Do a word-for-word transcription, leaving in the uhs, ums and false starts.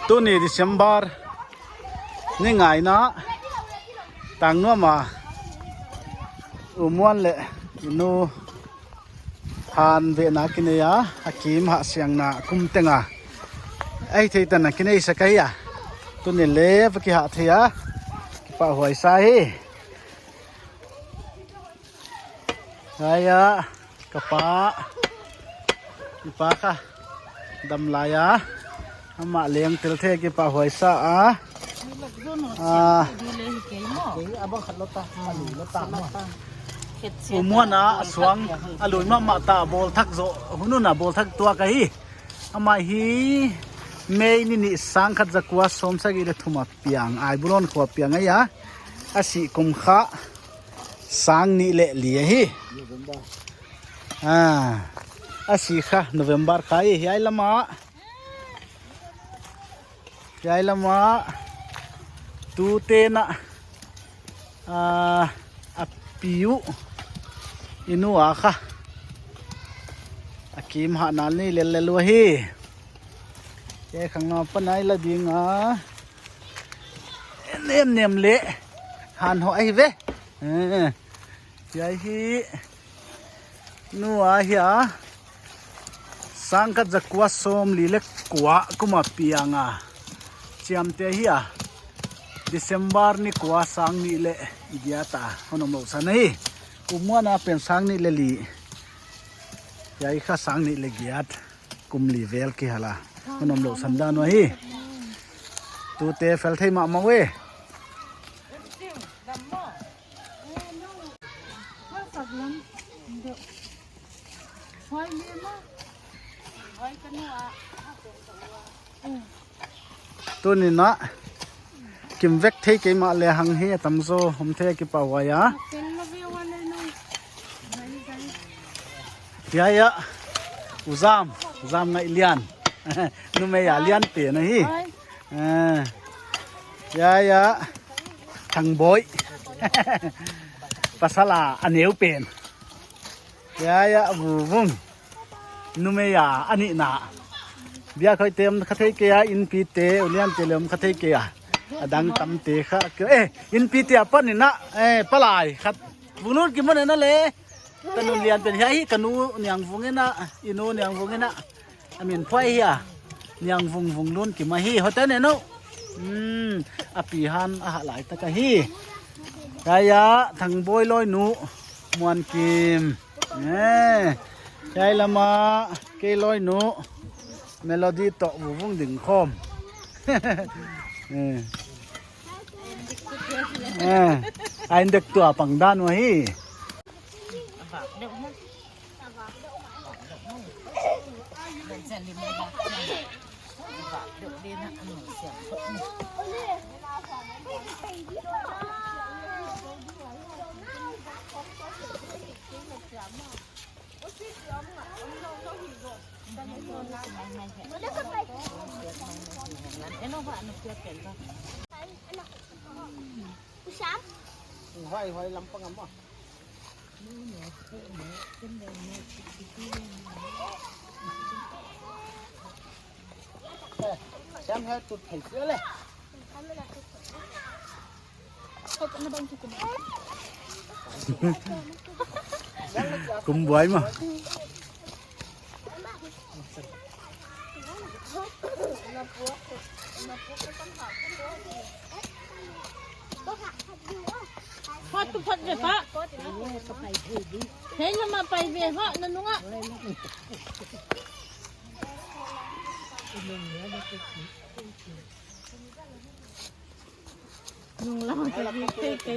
Tuni December ni nga in a, Tangnuam a U Muan leh i nu han vehna kinei a, a kim hahsiangna kum teng a, ei thei tan a kinei sak ahi a. Tuni leh va kihah thei a, kipahhuai sa hi. Hiai a, ka pa, i pa kha dam lai a, amah leng tel thei, kipahhuai sa a. A, U Muan a suang a lui mahmah ta, bawl thak zoh, hun hun a bawl thak tuak ahi. Amah hi May ni nih, sangkhat zakua sawmsagih leh thum a piang, Aibulon khua piang ahi a. A sih kum kha sang nih leh li ahi. A, a sih kha November kha ahi. Hiai lam a, hiai lam a tute'n a, a, a pi uh, i nu a kha a kim hahna nei lellel uh ahi. Hiai khang a pan a i la ding a, nem nem leh han hoh ahi ve. Eh, hiai hi nu a hi a, sangkhat zakua sawmli leh kua kum a piang a, chiamteh hi a. December ni kua, sang nih leh giat a hon omlouhsan ahi. U Muan a pen sang nih leh li, hiai kha sang nih leh giat, kum li vel kihal a hon omlouhsan dan uh ahi. Tute fel thei mahmah uh e. Tuni in a kim vek thei kei mahleh hang hi a tamzaw om thei, kipahhuai a. Hiai a U Zam, U Zam Ngaih Lian. Numei a lian pen ahi. Eh, hiai a Thangboi. Pasal a a neu pen. Hiai a Vuvung. Numei a a nihna. Biak hoih te om kha thei kei a, inpi te, ulian te leh om kha thei kei a. A dang tam te kha. Eh, inpi te apan in a, eh, palai khat. Vungnun kimu in a leh. Ka nu lian pen hiai hi, ka nu Niangvung in a, i nu Niangvung in a. A min phuai hi a, Niangvung, Vunglun kim ahi, hoihtak in a. Hmm, a pi han a hah lai tak ahi. Hiai a, Thangboi lawinu, Muankim. Eh, hiai lam a, kei lawinu, Melody toh Vuvung ding khawm. Eh. Eh, a index tua pang dan uh ahi. Kum buai mah. Phot tu phot ve pa. Hei, na ma pai ve ha, na nung a. Nung lam ka ve te te.